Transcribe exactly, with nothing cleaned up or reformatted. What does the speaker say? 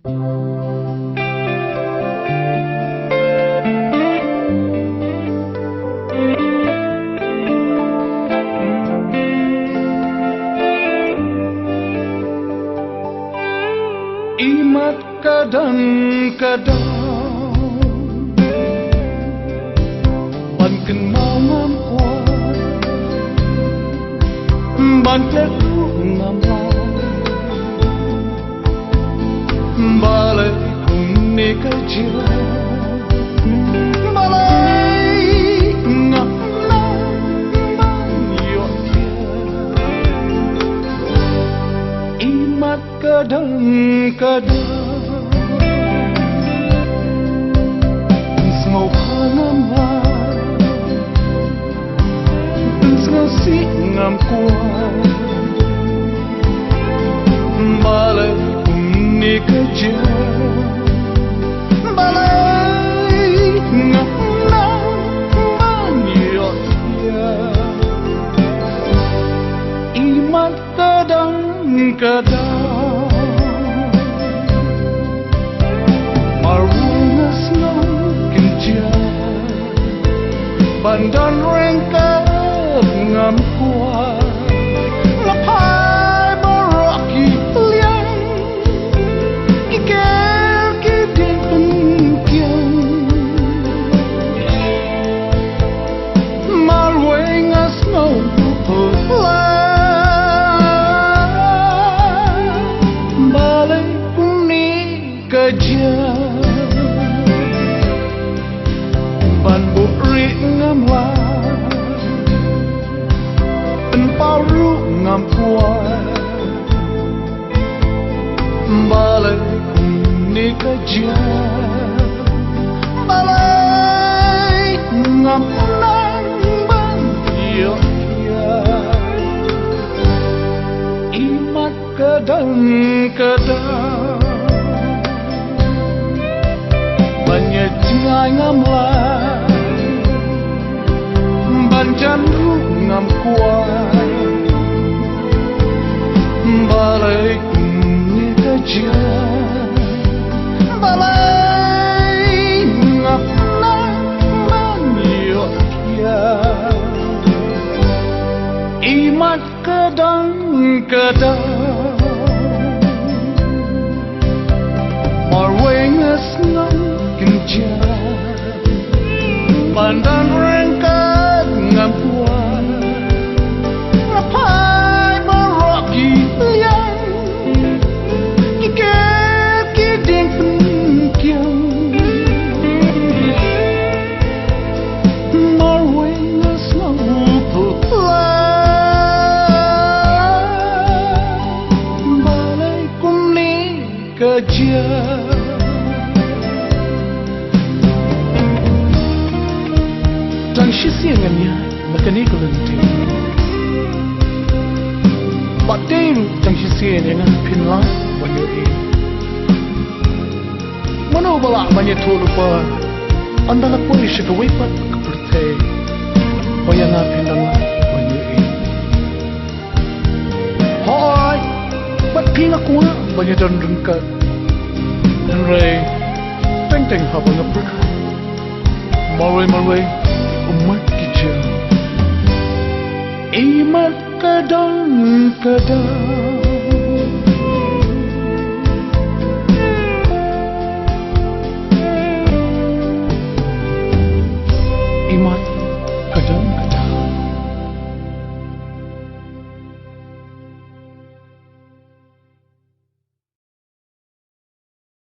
Imat ka dang ka dang ban kynmaw ngam kwah, ban klet ruh ngam lah. Balei kumne ka jia? Balei ngam nang ban ïoh thiah? Imat ka dang ka dang, pynshong ha ngam lah, pynshong sih ngam kwah. Balei kumne ka jia? Balei ngam nang ban ïoh thiah? Imat ka dang ka dang, marwei nga sngew kynjah, ban don ryngkat ngam kwah. Nga phai baroh ki liang, ki ker ki dieng pynkiang. Marwei nga sngew phylla, balei kumne ka jia? Ban buhrieh ngam lah, pynpaw ruh ngam kwah. Balei kumne ka jia? Balei ngam nang ban ïoh thiah? Imat ka dang ka dang, ban ïa jngai ngam lah, ban jan ruh ngam kwah. Balei kumne ka jia? Balei ngam nang ban ïoh thiah? Imat ka dang ka dang, marwei nga sngew kynjah, ban don ryngkat ngam kwah. Nga phai baroh ki liang, ki ker ki dieng pynkiang. Marwei nga sngew phylla, balei kumne ka jia? Tang shisien ngan ïaid na kane ka lynti, bad dei ruh tang shisien ïa nga phin lah ban ïohi. Mano ba lah ban ïathuh lypa, ynda la poi sha kawei pat ka pyrthei, ba ïa nga phin dang lah ban ïohi. Hooid, bad phi nga kwah ban ïadon ryngkat, hynrei teng teng haba nga pyrkhat, marwei marwei, imat ka jia. Imat ka dang ka dang,